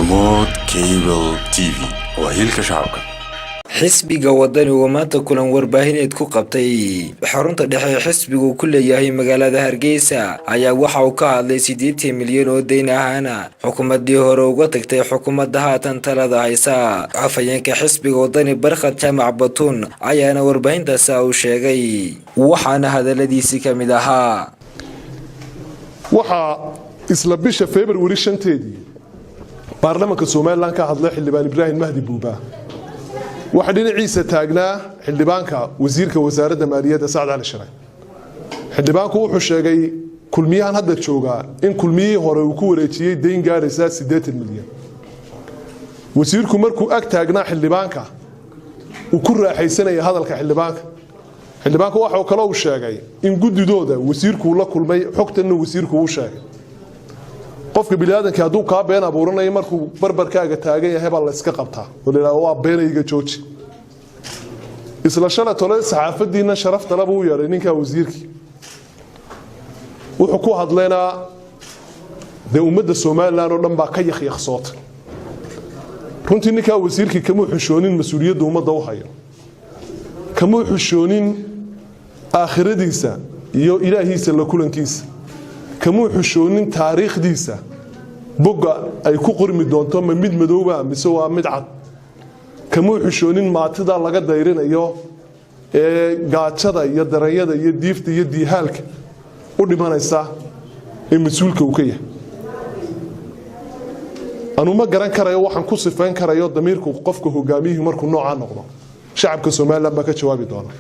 Hormuud Cable TV waa hiilka shacabka. Xisbiga Wadani uu maanta kulan warbaahineed ku qabtay xarunta dhexe ee xisbigu ku leeyahay magaalada Hargeysa ayaa waxa uu ka hadlay 80 milyan oo deyn ahaana xukuumadii hore uga tagtay xukuumadda haatan talada haysa. Afhayeenka xisbiga Wadani, Barkhad Jaamac Batuun, ayaana warbaahintaasi uu sheegay, waxaana hadaladiisii ka mid ahaa: Waxaa isla bisha Februari 5-teedii baarlamaanka Somaliland ka hadlay Xildhibaan Ibraahim Mahdi Buuba. Waxaa dhinaciisa taagnaa xildhibaanka wasiirka wasaaradda maaliyadda, Sacad Cali Shire. Xildhibaanku wuxuu sheegay Kulmiyahan hadda joogaa in Kulmiyihii hore uu ku wareejiyey dayn gaadhaysa 80 milyan. Wasiirku markuu ag taagnaa xildhibaanka, uu ku raaxaysanaya hadalka xildhibaanka. Xildhibaanku waxau kale uu sheegay in guddidooda wasiirkuu la kulmay, xogtanna wasiirku uu sheegay. Qofka biniaadanka hadduu kaa been abuuranayo, markuu barbarkaaga taagan yahay baa la iska qabtaa oo la yidhahdo, "Waa beenayga, jooji." Isla shalay tole saxaafadiina sharaftale buu u yeedhay ninkaa wasiirkii. Wuxuu ku hadlaynaa dee ummadda Somaliland oo dhan baa ka yakyaqsootay. Runtii ninkaa wasiirkii kamuu xishoonin mas-uuliyadda ummadda u hayo, kamuu xishoonin aakhiradiisa iyo ilaahiisa la kulankiisa, kamuu xishoonin taariikhdiisa bogga ay ku qormi doonto, ma mid madowba mise waa mid cad, kamuu xishoonin maatida laga dayrinayo ee gaajada iyo daranyada iyo diifta iyo diihaalka u dhimanaysa ee mas-uulka uu ka yahay. Anu ma garan karayo waxaan ku sifayn karayo damiirku qofka hogaamiyihii markuu noocaa noqdo. Shacabka Somaliland baa ka jawaabi doona.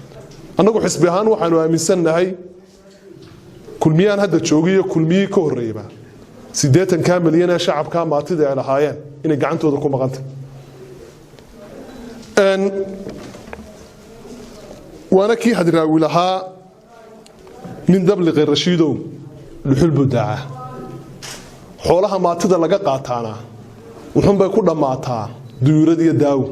Annagu xisbi ahaan waxaanu aaminsannahay Kulmiyahan hadda joogiyo Kulmiyihii ka horreeyaba 80-kaa milyan ee shacabkaa maatida ay lahaayeen inay gacantooda ku maqantay. Waana kii Hadraawi lahaa, "Nin dabliqi Rashiidow dhuxul buu daacaa." Xoolaha maatida laga qaataana wuxuunbay ku dhammaataa duyuurad iyo daawo.